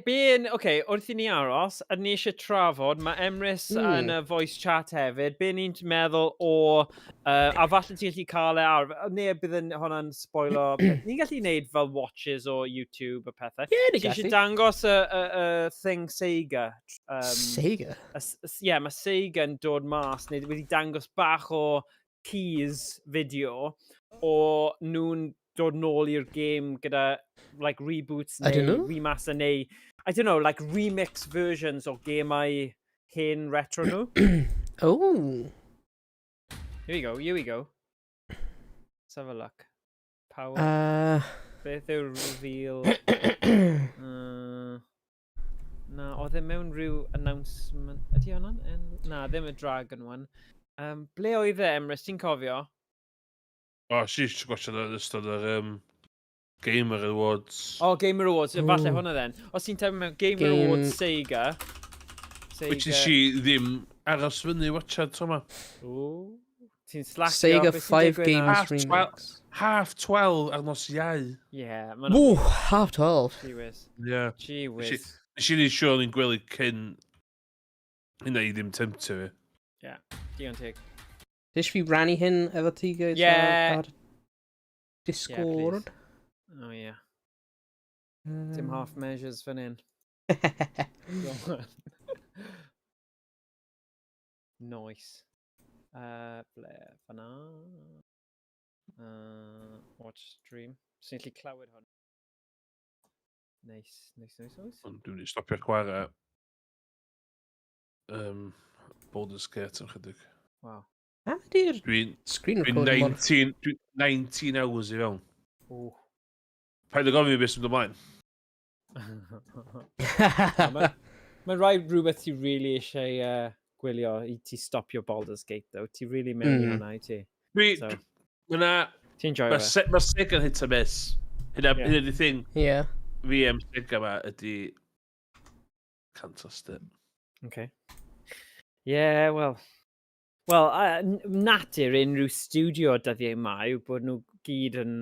be yn, oce, okay, wrth i ni aros, a ni eisiau trafod, mae Emrys yn y voice chat hefyd, be ni'n meddwl o, a falle ti'n gallu cael e ar, neu bydd yn hwnna'n spoilo, ni'n gallu neud fel watches o YouTube a pethau. Ie, ni Ti eisiau gallu. dangos y thing Sega? Sega? Ie, mae Sega yn dod mas, neu wedi dangos bach o tease video o nhw'n dod nôl i'r game gyda like reboots Ydyn neu nhw? remaster neu, I don't know, like remix versions o gemau hen retro nhw. Oh. Here we go, here we go. Let's have a look. Power. Beth yw'r reveal? Na, oedd e mewn rhyw announcement. Ydy hwnna'n? Na, ddim y Dragon one. Ble oedd e, Emrys? Ti'n cofio? O, si eisiau gwachio yn ystod yr Gamer Awards. O, oh, Gamer Awards. Falle Ooh. hwnna then. Os ti'n tyfu mewn Gamer Game Awards Sega. Sega. Which is si ddim aros fyny watchad tro ma. Ooh. Ti'n slacio. Sega beth sy'n 5 digwydd Games nawr? Half Remix. 12:30 ar nos Iau. Yeah, ma'n Woo, 12:30. Gee whiz. Yeah. Gee whiz. Nes i neud siŵr o'n i'n gwely cyn hynna i ddim temptio fi. Yeah, digon teg. Dys fi rannu hyn efo ti guys Yeah. ar Discord? Yeah, oh yeah. Dim half measures fan hyn. Nice. Ble, fan'na. Watch stream. Sy'n gallu clywed hwn. Nice, nice, nice, nice. Ond dwi'n mynd i stopio chwarae Baldur's Gate am chydig. Wow. A di'r screen Dwi'n recorder mor 19, dwi'n 19 hours i fewn. Ooh. Paid â gofyn i beth sy'n dod ymlaen. Mae'n rhaid rhywbeth ti really eisiau gwylio i ti stopio Baldur's Gate, though. Ti really mewn i hwnna, i ti? Dwi, So, Mae na, ti'n enjoy mae fe? Ma Sega yn hit a miss. Hynna, hynna di thing fi am Sega ma ydi can't trust it. Okay. Yeah, well... Well, natur unrhyw studio dyddiau yma yw bod nhw gyd yn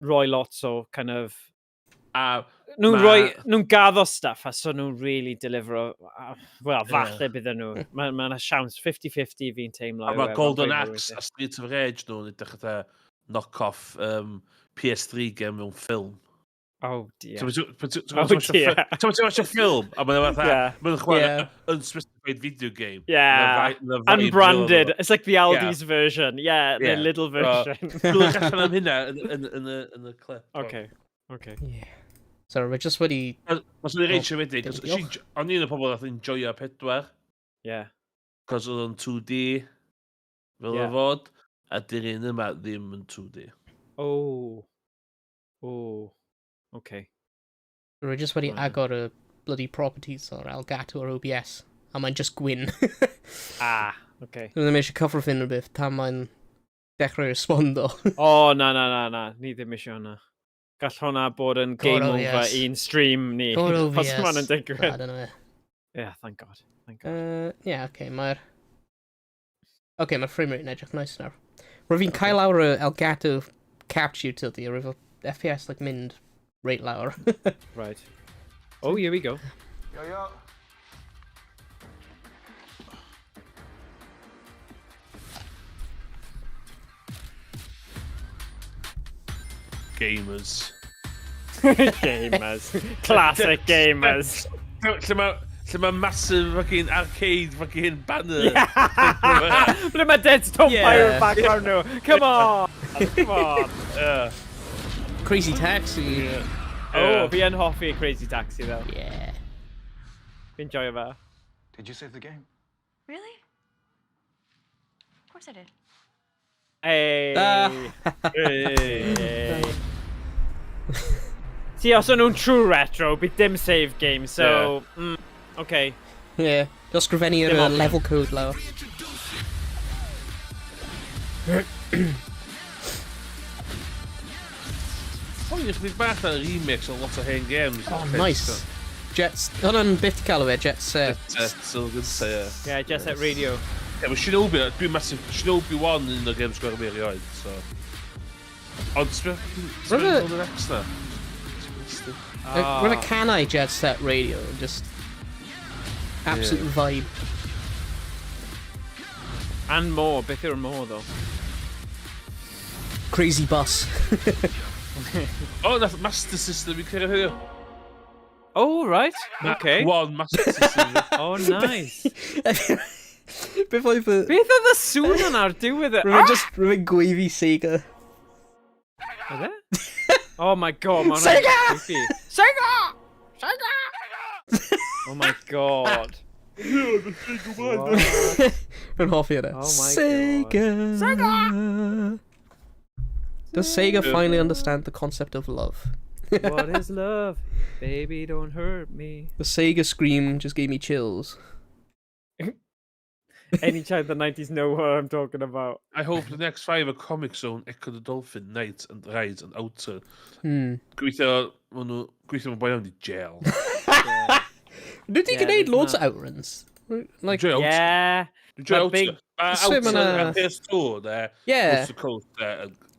rhoi lot o kind of A Nhw'n rhoi, nhw'n gaddo stuff a so nhw'n really delivero, well, falle bydden nhw. Mae ma 'na siawns 50-50 fi'n teimlo. A yw mae e, ma'n Golden gweud nhw Axe weithiau. a Streets of Rage nhw'n edrych fatha knock-off PS3 game mewn ffilm. Oh dear. So, Oh, dear. Ti'n watch a ffilm, a mae'n fatha, mae'n chwarae unspecified video game. Ma' vibe Unbranded. fel It's like the Aldi's version. Yeah, the Lidl version. Dwi'n allan am hynna yn y clip. Okay. Okay. Yeah. Sorry, mae just wedi Mas o'n i reit Oh, siomedig, dim cos diolch. o'n i'n y pobl nath enjoyo 4. Cos oedd o'n 2D, fel o fod, a dy'r un yma ddim yn 2D. Oh. Oh. Okay. Rwy just wedi Right. agor y bloody properties o'r Elgato o'r OBS, a mae'n just gwyn. Ah, okay. Dwi'n ddim eisiau cyffwrdd unrhyw beth tan mae'n dechrau respondo. Oh, na, na, na, na. Ni ddim eisiau hwnna. Gall hwnna bod yn God, game oh, over yes. un stream ni. God, Os OBS. ma' hwnna'n digwydd. Na, dyna fe. Yeah, thank God. Thank God. Yeah, okay, mae'r Okay, mae'r frame rate yn edrych nice nawr. Rwy fi'n cael lawr y Elgato capture utility, a rwy fel FPS like mynd reit lawr. Right. Oh, here we go. Yo, yo. Gamers. Gamers. Classic gamers. Lle ma massive fucking arcade fucking banner. Ble mae Dead Stone Pirate background nhw? Come on! Come on! Crazy Taxi. Oh, fi yn hoffi Crazy Taxi, though. Yeah. Fi'n joio fe. Did you save the game? Really? Of course I did. Hey! Hey. Hey. See, os o'n nhw'n true retro, bydd dim save game, so okay. Yeah. Dos sgrifennu'r Dim option. level code lawr. O, i chdi bach na remix o lot o hen games. Oh, nice. Jets. Hwnna'n beth i cael o fe, Jet Set. Jet Set, oedd gynta, ie. Yeah, Jet Set Radio. Ie, mae Shinobi, dwi'n massive, Shinobi 1 yn un o'r games gorau fi erioed, so. Ond, sbio, sbio Roedd Golden Axe na. Oh. Roedd y canau Jet Set Radio, just absolute vibe. And more, beth yw'r more, though? Crazy bus. Oh, nath Master System i cyrraedd heddiw. Oh, right. Okay. One Master System. Oh, nice. Beth oedd y... Beth oedd y sŵn yna ar diwedd e? Rwy'n just, rwy'n gweiddi Sega. Oedd e? Oh my God, mae hwnna'n Sega! creepy. Sega! Sega! Oh my God. Rwy'n hoffi hynna. Oh my Sega! Sega! Does Sega finally understand the concept of love? What is love? Baby, don't hurt me. The Sega scream just gave me chills. Any child in the 90s know what I'm talking about. I hope the next five are Comic Zone, Echo the Dolphin, Night and Rise and Outer. Gweithio, ma' nhw, gweithio ma'n boi iawn i jail. Nhw wedi Yeah, gwneud there's loads o na- outruns. Like, Joio Outer. Yeah. Dwi'n joio Ma' big- Outer. Ma' So ma' Outer 'na- ar PS2, de. yeah, Coast to Coast, de.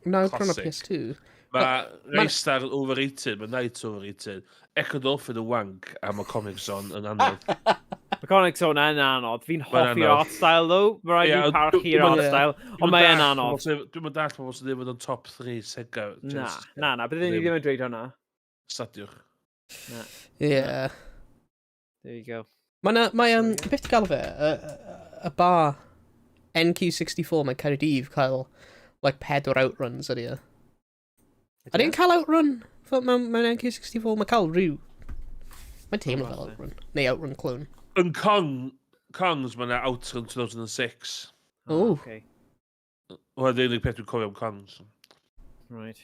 yn na outrun ar classic. PS2. Mae Ma' Raystar yn overrated, mae Knight overrated. Echo Dolphin yn wank, a mae Comic Zone yn anodd. Mae Comic Zone yn anodd. Fi'n Mae'n hoffi'r anodd. art style, though. Mae rhaid Ie, i ond parchu'r art style. Ond mae yn anodd. Dwi'n mynd dall pobl sydd ddim yn top 3 Sega. Na, Genesis. na, na. Byddwn ni Ddim. ddim yn dweud hwnna. Stadiwch. Yeah. There you go. Mae na, mae, So, yeah. beth ti'n gael fe? Y bar NQ64 mae Caerdydd cael, like, pedwar outruns ydy e. A ni'n cael outrun fel mewn NQ64, mae cael rhyw. Mae'n teimlo fel falle. outrun. Neu outrun clone. Yn Kongs, mae yna Outrun 2006. Ah, Ooh. Okay. Hwna'n unig peth dwi'n cofio am Kongs. Right.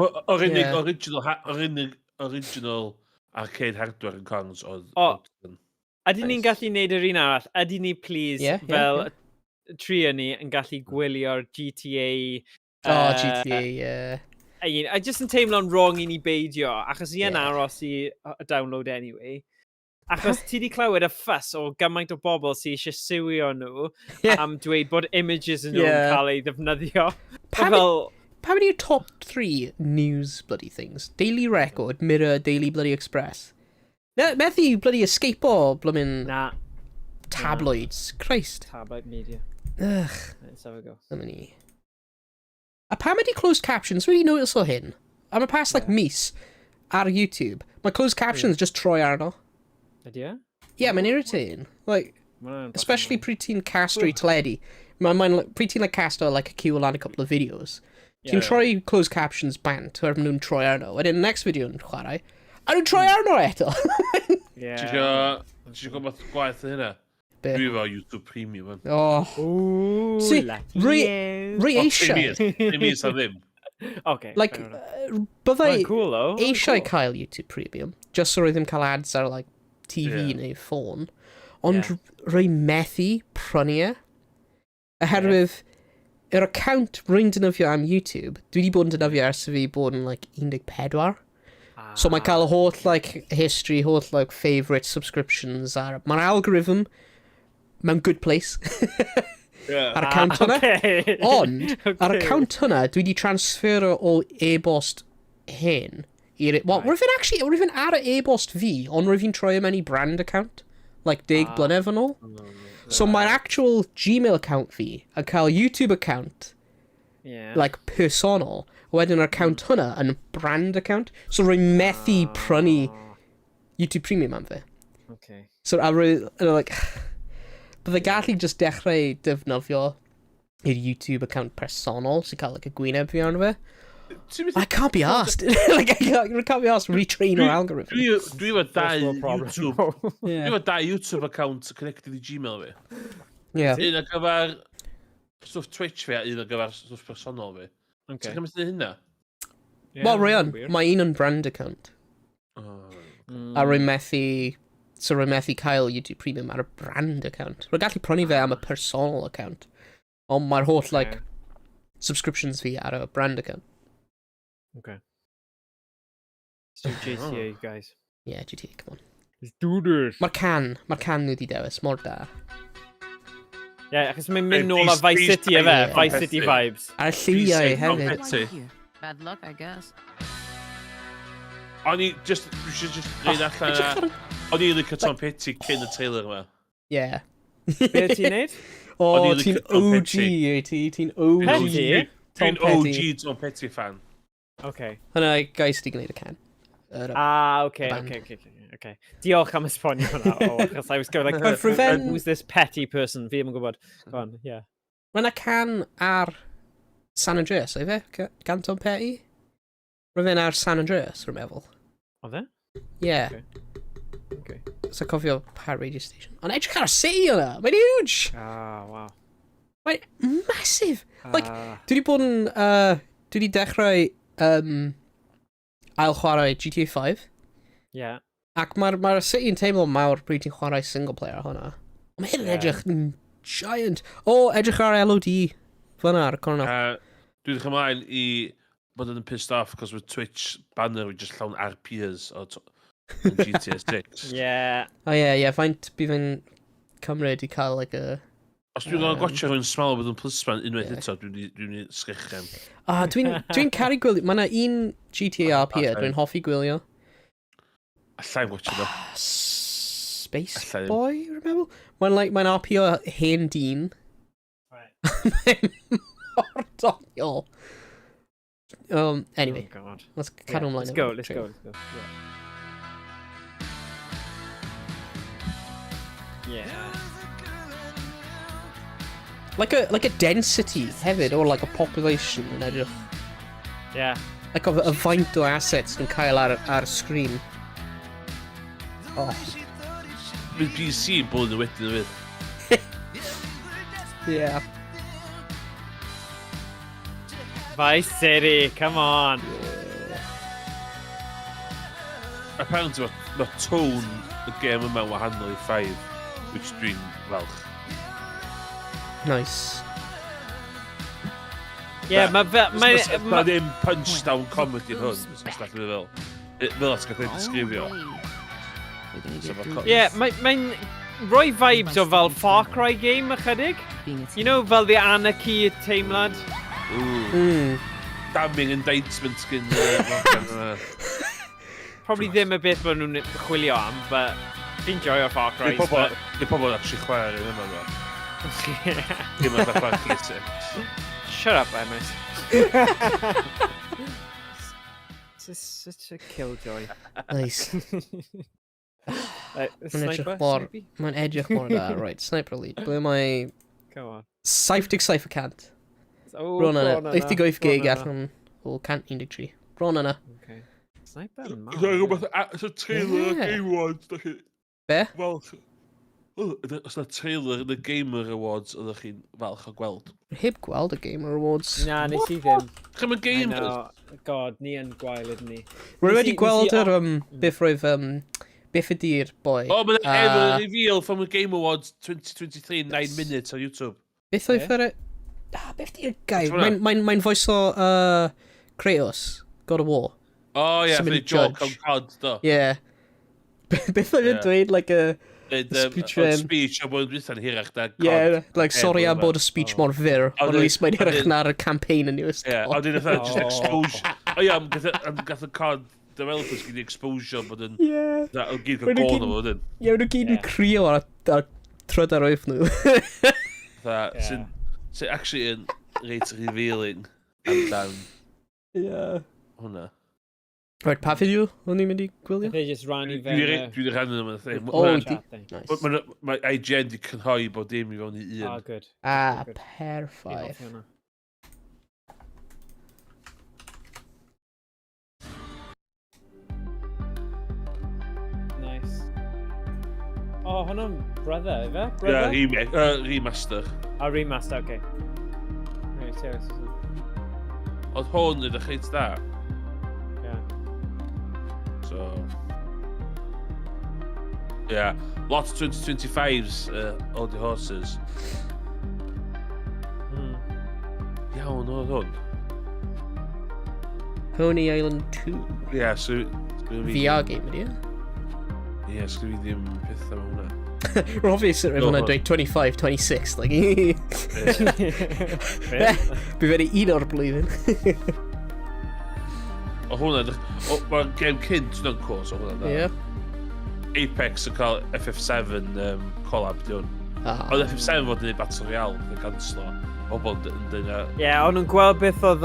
O'r unig original, o'r unig original arcade hardware yn Kongs oedd O. Outrun. Ydyn ni'n Nice. gallu neud yr un arall? Ydyn ni, please, Yeah, fel tri yn ni yn gallu gwylio'r GTA... Oh, GTA, yeah. Un. A just yn teimlo'n wrong i ni beidio, achos i yn aros i download anyway. Achos ti di clywed y ffys o gymaint o bobl sydd eisiau siwio nhw am dweud bod images yn nhw'n cael ei ddefnyddio. Fel, Pam ydy'r top 3 news bloody things? Daily Record, Mirror, Daily bloody Express. Na, methu bloody escape o bloomin' na, tabloids. Christ. Tabloid media. Ugh, Let's have a go. dyma ni. A pam ydy closed captions? Really notice o hyn. Am y past, like, mis ar YouTube, mae closed captions just troi arno. Ydy e? Yeah, mae'n irritating. Like, Ma' hwnna'n bach yn especially annoying. pryd ti'n casto i teledu. Mae'n like, pryd ti'n like, casto like, a queue lan a couple of videos. Ti'n troi closed captions bant, oherwydd maen nhw'n troi arno. Wedyn, next video yn chwarae, a nhw'n troi arno eto. Ti isio gwybod gwaith o hynna? Be? Dwi efo YouTube Premium. Man. Oh. Ooh, See, lucky you. Rwy O, eisiau, 3 mis a ddim. Okay, like, fair enough. byddai Mae'n cool, though. Mae'n eisiau cool. cael YouTube Premium, just so rwy ddim cael ads ar, like, TV neu ffôn, ond rwy methu prynu e. Oherwydd, yr account rwy'n defnyddio am YouTube, dwi wedi bod yn defnyddio ers i fi bod yn, like, 14. So mae'n cael y holl, like, history, holl, like, favourite subscriptions ar... Mae'r algorithm mewn good place ar account hwnna. Ond, ar account hwnna, dwi wedi transfero o e-bost hyn i'r... Well, rwy'n fi'n actually, rwy'n fi'n ar y e-bost fi, ond rwy'n fi'n troi e mewn i brand account, like 10 blynedd yn ôl. So mae'r actual Gmail account fi yn cael YouTube account, like, personol, wedyn yr account hwnna yn brand account. So rwy'n methu prynu YouTube Premium am fe. So a rwy, and like, bydde gallu just dechrau defnyddio i'r YouTube account personol sy'n cael like, y gwyneb fi arno fe. Ti'n methu I can't be asked. Like, I can't be asked retrain our algorithm. Dwi efo First dau world problem. YouTube. Dwi efo dau YouTube account connected i Gmail fi. Un ar gyfer stwff Twitch fi a un ar gyfer stwff personol fi. Ti'n cymryd hynna? Yeah, Wel, rwy yn. weird. Mae un yn brand account. Oh. A rwy'n methu... So rwy'n methu cael YouTube Premium ar y brand account. Rwy'n gallu prynu fe am y personal account. Ond mae'r holl, like, subscriptions fi ar y brand account. Okay. Let's do GTA, guys. Yeah, GTA, come on. Let's do this. Mae'r can nhw wedi dewis, mor da. Yeah, achos mae'n mynd Hey, nôl a please- Vice please City efe, play Vice City Petty. vibes. A'r lliwiau Please say hefyd. Petty. Here. Bad luck, I guess. O'n i just, dwi eisiau just reid allan yna. O'n i'n licio Tom Petty cyn y trailer yma. Yeah. Be ti'n neud? O, ti'n OG, ti, ti'n OG. Petty? Dwi'n OG Tom Petty fan. Okay. Hwna, guys, di gwneud y can. Ah, okay, okay, okay, okay. Diolch am esbonio hwnna. Oh, achos I was going like, who's this petty person? Fi ddim yn gwybod. Go on, yeah. Mae yna can ar San Andreas, ei fe? Gan Tom Petty? Roedd fe'n ar San Andreas, rwy'n meddwl. Oedd e? Yeah. Okay. So cofio pa radio station. Ond edrych ar y city yna! Mae'n huge! Ah, wow. Mae'n massive! Like, dwi wedi bod yn... dwi wedi dechrau ail chwarae GTA 5. Yeah. Ac mae'r ma city yn teimlo mawr pryd ti'n chwarae single player hwnna. Ond mae hyn yn edrych yn giant. O, oh, edrych ar LOD. Fyna ar y cornel. Dwi'n edrych ymlaen i bod yn pissed off cos with Twitch banner fi just llawn RPs o GTA 6. Yeah. O ie, ie, faint bydd yn cymryd i cael like a... Os dwi'n gweld gwatcha rhywun smell bod yn plisman unwaith eto, dwi'n dwi sgrechian. Ah, dwi'n dwi caru gwylio. Mae yna un GTA RP dwi'n hoffi gwylio. Allai gwatcha fo. Space Boy, rwy'n meddwl? Mae'n like, mae'n RP o hen dyn. Right. Mae'n mor doniol. Anyway, oh God. Let's cadw ymlaen. Let's go, let's go, let's go. Yeah. Yeah. Like a density hefyd, or like a population yn edrych. Yeah. Like a faint o assets yn cael ar screen. Oh. Bydd PC yn bod yn wedyn hefyd. Yeah. Vice City, come on. Yeah. Apparently, mae tone y gêm yma'n wahanol i 5, which dwi'n falch. Nice. Yeah, mae fe... Mae ddim punch-down comedy hwn, os da chi'n fel. Fel os gael ei disgrifio. Yeah, mae'n rhoi vibes o fel Far Cry game ychydig. You know, fel the anarchy teimlad. Ooh. Damning indictment gyn... Probably ddim y beth maen nhw'n chwilio am, but fi'n joio Far Cry. Di pobl actually chwarae yn yma, ddo. Dim ond chwarae GTA 6. Shut up, Emrys. This is such a killjoy. Nice. Right, sniper? Mae'n edrych mor da. Right, Sniper Elite. Ble mae... Come on. 77%. Oh, Bron yna. 88 gig allan o 113. Bron yna. Okay. Sniper yn mawr. Rhywbeth, so trailer y Game Awards, da chi... Be? Falch. Os na trailer yn y Gamer Awards, oeddech chi'n falch o gweld? Heb gweld y Gamer Awards. Na, nes i ddim. Chi'm yn gamers? God, ni yn gwael ydyn ni. Rwy wedi gweld yr, beth roedd, beth ydy'r boi. O, mae'n ever reveal from the Game Awards 2023, 9 minutes on YouTube. Beth oedd yr... Beth ydy'r guy? Mae'n voice o Kratos, God of War. Oh, yeah, for the joke on COD, do. Yeah. Beth oedd yn dweud, like a... Speech, speech o bod yn hirach na COD. Yeah, like, sorry am bod y speech mor fyr, ond at least mae'n hirach na'r campaign yn newest. Yeah, ond un fatha just exposure. O ie, gath y COD developers gyd i exposure bod yn... Yeah. O gyd gael gôn o fod yn. Ie, nhw gyd yn crio ar trydar oeth nhw. Sy'n actually yn reit revealing amdan... Yeah. Hwnna. Right, pa fideo o'n i'n mynd i gwylio? They just rannu fe. Dwi wedi rhannu nhw. Oh, nice. Mae IGN di cynhoi bod dim i fewn i un. Ah, good. Ah, perffaith. Nice. Oh, hwnna'n brother, ife? Brother? Yeah, remaster. Ah, remaster, okay. Right, serious. Oedd hwn yn edrych reit da. So, yeah, lot of 2025s, all the horses. Iawn, oedd hwn. Pony Island 2. Yeah, so... VR game, ydy e? Ie, sgyn fi ddim pethau mewn hwnna. Rwy'n hoffi sut roedd hwnna'n dweud 25, 26, like... Bydd fe'n un o'r blwyddyn. O hwnna, mae'r game cynt hwnna'n cool, so hwnna'n dda. Yeah. Apex yn cael FF7 collab, di hwn. Ah. Oedd FF7 fod yn neud Battle Royale, yn canslo. Pobl yn dweud na... Ie, yeah, o'n nhw'n gweld beth oedd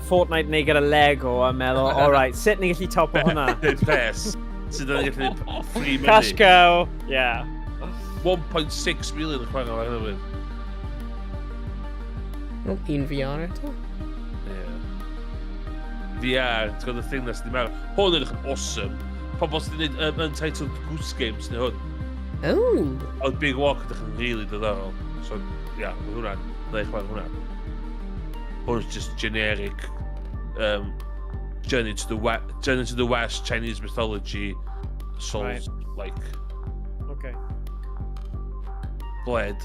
Fortnite yn neud gyda Lego a meddwl, alright, sut ni'n gallu topo hwnna? Neud pres. Sydd yn gallu neud free money. Cash cow, yeah. 1.6 million yn chwarae ar hyn o bryd. Oh, un VR eto? Yeah. VR, ti'n gwybod y thing na sydd wedi marw. Hwn yn edrych yn awesome. Pobl sydd wedi gwneud Untitled Goose Games neu hwn. Oh! Oedd Big Walk edrych yn really diddorol. So, yeah, mae hwnna'n, na i chwarae hwnna. Hwn is just generic Journey to the West, Journey to the West, Chinese mythology, Souls, right. Like. Okay. Blade.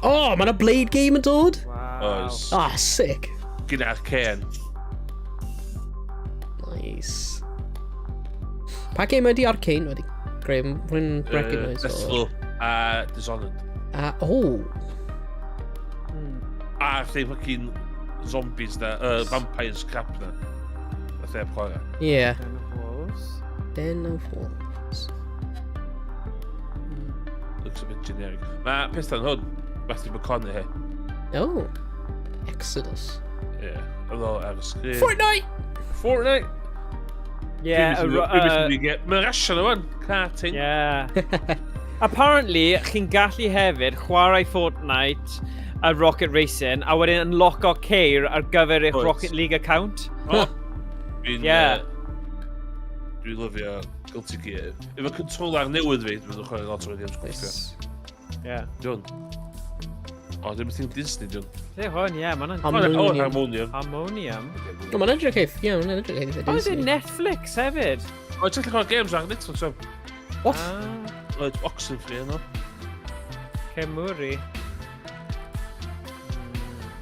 Oh, mae yna Blade game yn dod? Wow. Oes. Ah, sick. Gyda Arkane. Nice. Pa game ydi Arkane wedi greu? Rwy'n recognise o. Deathloop a Dishonored. Ah, oh. A lle fucking zombies na, vampires crap na. Nath neb chwarae. Yeah. Den of Wolves. Den of Wolves. Looks a bit generic. Mae pethau'n hwn, Matthew McConaughey. Oh. Exodus. Yeah. Oedd o ar y sgrin. Fortnite! Fortnite! Yeah. Mae'n rasio nhw wan, karting. Yeah. Apparently, chi'n gallu hefyd chwarae Fortnite a Rocket Racing, a wedyn unlocko ceir ar gyfer eich Rocket League account. Oh. Dwi'n Yeah. Dwi'n lyfio Guilty Gear. Efo controller newydd fi, dwi'n chwarae lot o games gwffio. Nice. Yeah. Diwn. O, ddim yn Disney, diwn. Lle hwn, ie, mae'n Harmonium. O, Harmonium. Harmonium. O, mae'n edrych eith, ie, mae'n edrych eith. O, is it Netflix hefyd? O, ti'n gallu chwarae games ar Netflix, o. What? Ah, O, Oxenfree yno. Cemwri.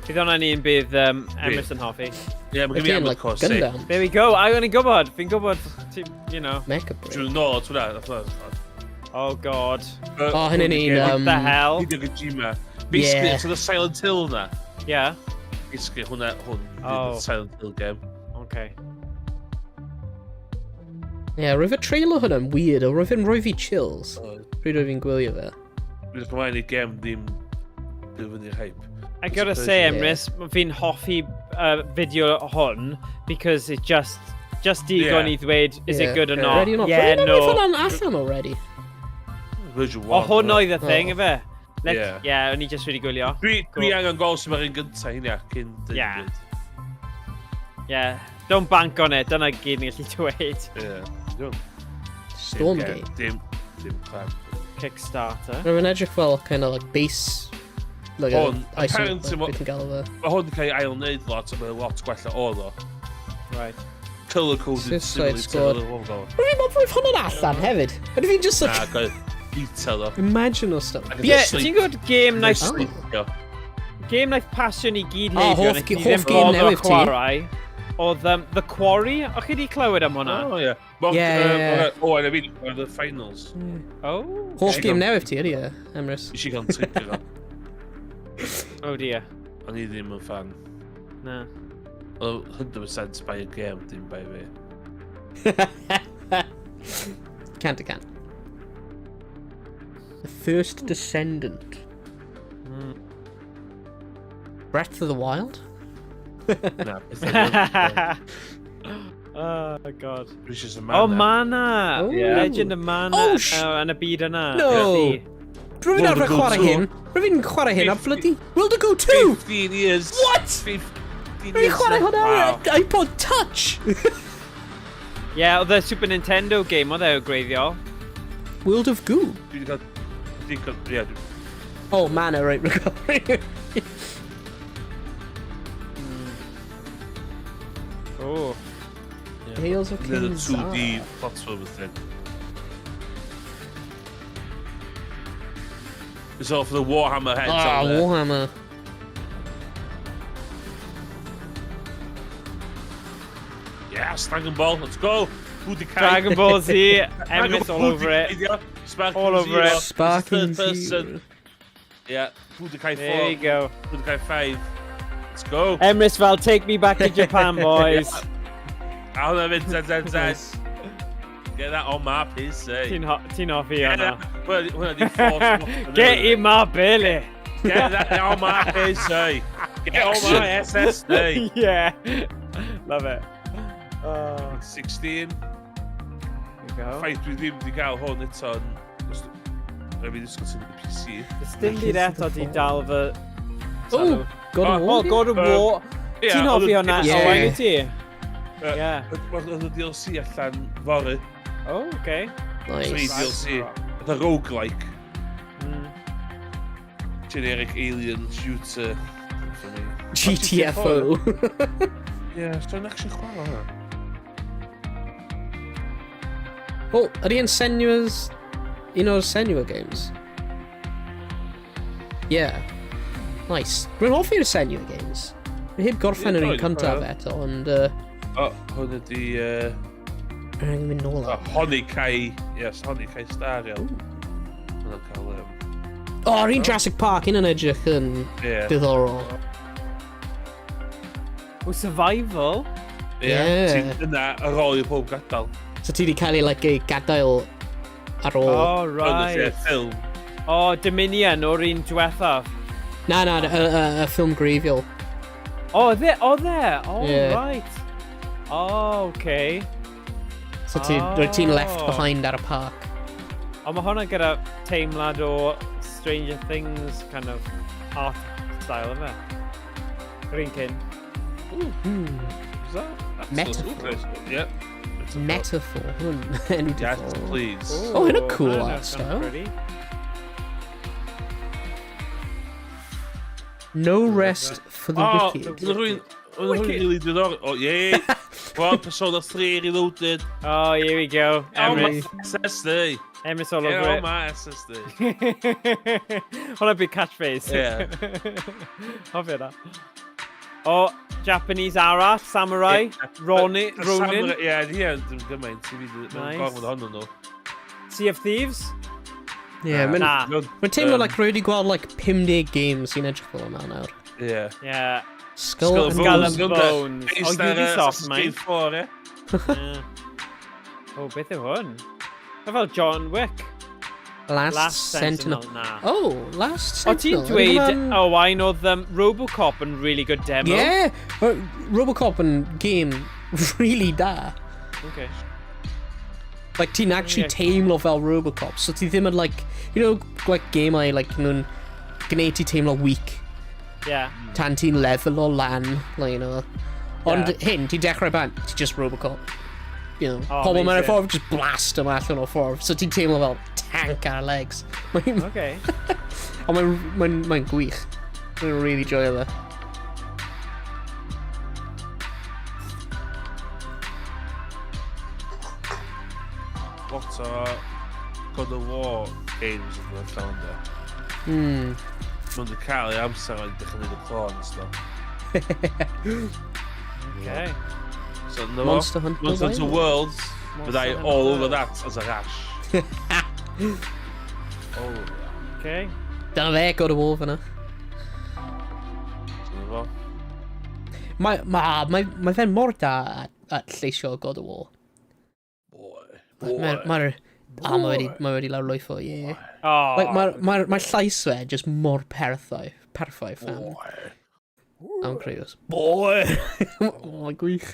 Bydd hwnna'n un bydd Emrys yn hoffi. Ie, mae gen i Again, Armored like Core 6. Gundam. There we go, a o'n i'n gwybod, fi'n gwybod, you know. Mecha Break. Dwi'n nôl at hwnna. nath hwnna. Oh god. O, hynny'n un, What the hell? Hideo Kojima. Basically, Yeah. so the Silent Hill na. Yeah, Basically, hwnna, hwn, Oh. the Silent Hill game. okay. Yeah, roedd y trailer hwnna'n weird, o roedd e'n rhoi fi chills. Pryd oedd fi'n gwylio fe. Dwi'n edrych ymlaen i game ddim byw fyny'r hype. I gotta say, Yeah. Emrys, fi'n hoffi fideo hwn, because it just digon Yeah. i ddweud, is Yeah. it good or not? Ready or not? Yeah, Roedd no. hwnna'n allan already. Version 1. O, hwn oedd y thing, Oh. ife? Like, Yeah. yeah, o'n i just wedi gwylio. Dwi angen gweld sy'n mae'r un gyntaf hynna cyn dweud. Yeah. Yeah, don't bank on it, dyna gyd ni'n gallu dweud. Yeah. Dwi'n. Stormgate. Dim crap. Kickstarter. Roedd e'n edrych fel kind of like base... Like a Hwn, isometric, apparently beth yn galw fe. Mae hwn yn cael ei ail wneud lot, a mae'n lot gwella oedd o. Right. Colour-coded Suicide simulator. Squad. oedd o. Roedd fi'n meddwl hwnna'n allan hefyd. Ydw fi'n just Na, like... gael detail o. Imagine o stuff. Ac Yeah, sleep- ti'n gwybod game naeth, Oh. Sleepio. game naeth pasio ni gyd Oh, heibio, hoff wnaeth ni hoff ddim game boddro newydd ti. chwarae, oedd The Quarry, o'ch chi wedi clywed am hwnna? Oh, yeah. Yeah, yeah, yeah. O, a fi wedi the finals. Oh. Hoff Ie. game newydd ti, ydy e, Emrys? Nes i gael trigger o. Oh dear. O'n i ddim yn fan. Na. Oedd 100% by y game, dim by fi. Can't, I can't. The First Descendant. Breath of the Wild? Na, beth Oh god. Dwi eisiau Mana. Oh, Mana! Oh. Yeah. Legend of Mana. Oh, yn y byd yna. No. Felly- Rwy'n World arfer of Goo chwarae 2. hyn. Rwy'n chwarae hyn a bloody... World of Goo 2! 15 years. What? 15 Rwy'n years. chwarae hwnna ar Wow. iPod Touch! Yeah, oedd y Super Nintendo game oedd e o gwreiddiol. World of Goo. Dwi wedi cael... Dwi wedi cael... Ie, Oh, Mana, right, recovery. Oh. Tales of Another King 2D Zara. platformer thing. It's all for the Warhammer heads Ah, on there. Warhammer. Yes, Dragon Ball, let's go! Budokai. Dragon Ball Z, Dragon Emrys all Ball over it. Budokai, Sparking All over Zero. it. It's a Sparking third person. Zero. Yeah, Budokai 4, There you go. Budokai 5. Let's go. Emrys fel, take me back to Japan, boys. A hwnna fynd 10, 10, 10. Get that on my PC. Ti'n hoffi hwnna. Hwnna di force. Get in my belly. Get that on my PC. Get on my SSD. Yeah. Love it. 16. There you go. Ffaith dwi ddim wedi cael hwn eto. Rhaid fi ddisgwyl sy'n y PC. Does dim byd eto di dal fy... Oh, God of War. Oh, God of War. Ti'n hoffi hwnna? Yeah. Owain, wyt ti? Yeah. Oedd y DLC allan fory. Oh, okay. Nice. 3 DLC. Oedd y roguelike. Generic alien shooter. GTFO. Yeah, so i'n actually chwarae hwnna. Oh, ydy yn Senua's... Un o'r Senua games? Yeah. Nice. Rwy'n hoffi'r Senua games. Rwy'n heb gorffen yr un cyntaf eto, ond... O, hwn ydi... Rwy'n mynd nôl ar. Honeykai... Yes, Honeykai Star, iawn. Hwna'n cael... O, yr un Jurassic Park, un yn edrych yn diddorol. O, survival? Ie. Yeah. Yna, ar ôl i pob gadael. So ti wedi cael ei, like, ei gadael ar ôl... Oh, right. Ffilm. O, Dominion o'r un diwethaf. Na, na, y ffilm greiddiol. O, dde, o dde, oh, Yeah. right. Oh, okay. So ti, Oh. rwyt ti'n left behind ar y park. Ond mae hwnna gyda teimlad o Stranger Things kind of art style, yma. Yr un cyn. Is that? That's Metaphor. Yeah. Metaphor. Hwn enw Yes, diddorol. please. Oh, hynna cool hwnna'n art kind of style. pretty. No rest for the Oh, wicked. Oedd rhywun really diddorol. Oh, yeah. Well, Persona 3 Reloaded. Oh, here we go. On my Emrys. SSD. Emrys all Get over on it. my SSD. Hwnna bydd catchphrase. Yeah. Hoffi hwnna. O, Japanese arall, Samurai, Yeah. Ronin, The Ronin, Samurai- Ie, ie, dim gymaint. Ti fi Nice. Mae'n gorfod ohonyn nhw. Sea of Thieves. Yeah, mae'n Na. ma teimlo like rwy wedi gweld like 50 games sy'n edrych fel yma nawr. Ie. Yeah. Skull and Skull and Bones. Bones. O, Based ar, Ubisoft, Assassin's man. Creed 4, ie? Yeah. O, beth yw hwn? Mae fel John Wick. Last, Last Sentinel. Sentinel. Na. Oh, Last O, ti'n Sentinel. Ydy dweud, hwnna'n- Owain, oedd Robocop yn really good demo? Yeah, Robocop yn game really da. Okay. Like, ti'n actually Yeah. teimlo fel Robocop, so ti ddim yn like, you know, like gemau, like, nhw'n gwneud ti teimlo weak Yeah. tan ti'n level o lan, like, you know. Ond Yeah. hyn, ti'n dechrau bant, ti just Robocop. You know, Oh, pobl mewn y amazing. ffordd, just blast them allan o'r ffordd. So ti'n teimlo fel tank ar legs. Mae'n Okay. ond mae'n mae'n mae'n gwych. Mae'n really joio fe. Lot o God of War games yn dod allan ynddo. Mae'n wedi cael ei amser o'n dechrau gwneud y clones, do. Okay. So, no Monster Hunter Monster Hunter Wilds. Worlds. Byddai Monster all Hunter over that as a rash. All over that. Okay. Dyna fe, God of War fyna. So, na fo. Mae ma, mae, mae fe'n mor da at lleisio God of War. Boy. Boy. Mae'r... Mae mae wedi, mae wedi lawrlwytho, ie. Yeah. Oh. Like, mae'r ma ma llais fe just mor perffaith, perffaith am, Boy. am Kratos. Boy! Oh, gwych.